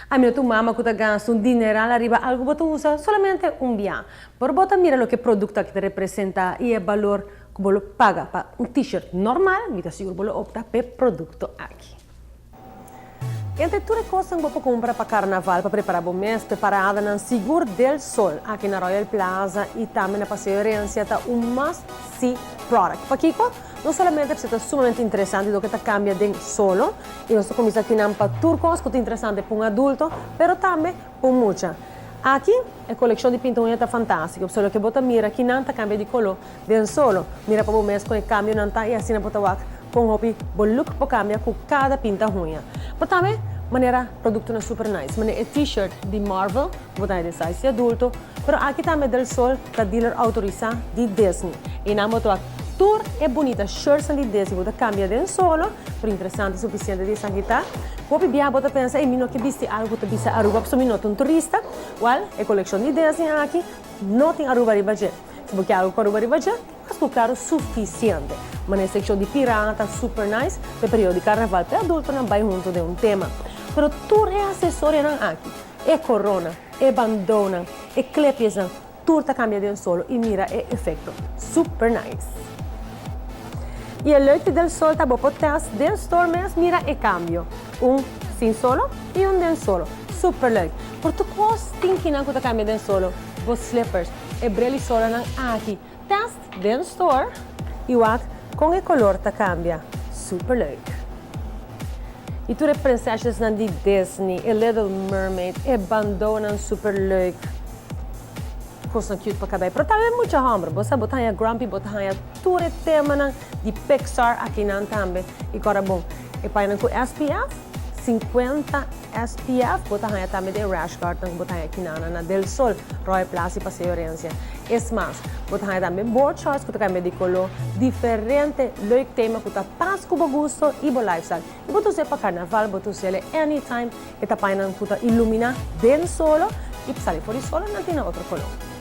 Ami no ta un mama ku ta gasta un dineral ariba algu bo ta usa solamente un bia. Por bo ta mira loke e produkto aki ta representá i e balor ku bo lo paga pa un t-shirt normal, mi ta sigur bo lo opta p'e produkto aki. Entre tur e kosnan bo por kumpra pa karnaval pa prepará bo mes p'e paradanan sigur Del Sol aki na Royal Plaza i tambe na Paseo Herencia ta un must see product. Pakiko? No solamente pasobra ta sumamente interesante loke ta kambia den solo i nos ta kuminsá kinan pa tur kos ku ta interesante pa un adulto pero tambe pa un mucha. Aki e kolekshon di pinta uña ta fantástiko pasobra loke bo ta mira kinan ta kambia di koló Den solo, mira pa bo mes kon e kambionan ta i asina bo ta wak kon hopi bo look por kambia ku kada pinta huña. Por tambe manera produktonan super nice, manera e t-shirt di Marvel ku bo ta haña den size di adulto, pero aki tambe Del Sol ta dealer outorisá di Disney. Einan bo ta wak tur e bunita shirtsnan di Disney ku ta kambia den solo, pero interesante sufisiente di esaki ta. Hopi bia bo ta pensa, ey mi no ke bisti algu ku ta bisa Aruba pasobra mi no ta un turista. Wèl, e kolekshon di Disney aki no tin Aruba riba dje. Si bo ke algu ku Aruba riba dje, mas ku klaru sufisiente. Manera e sekshon di pirata super nice pa e periodo di karnaval pa e adultonan bai huntu den un tema. Pero tur e asesorionan aki, e korona, e bandounan, e klepjesnan, tur ta kambia den solo i mira e efekto. Super nice! I e leuk di Del Sol ta bo por test den store mes mira e kambio. Un sin solo i un den solo. Super leuk! Por tur kos tin kinan ku ta kambia den solo, bo slippers, E bril y solanan aki. Test den store y wak con e color ta cambia. Super leuk. Y tur e princesjesnan di Disney, e Little Mermaid, e bandonan super leuk. Cosnan cute pa cabey. Pero tambe mucha homber. Bo sa bo ta haya Grumpy, bo ta haya tur e temanan di Pixar akinan tambe. Y cora bon, e pañanan cu SPF, 50. SPF, bo ta haña tambe den rash guardnan ku bo ta haña kinana na Del Sol, Royal Plaza i Paseo Herencia. Es mas, bo ta haña tambe board shorts ku ta kambia di koló, diferente leuk tema ku ta pas ku bo gusto i bo lifestyle. I bo ta us'é pa karnaval, bo ta us'é anytime, e ta pañanan ku ta iluminá den solo i pa sali for di solo nan tin nan otro koló.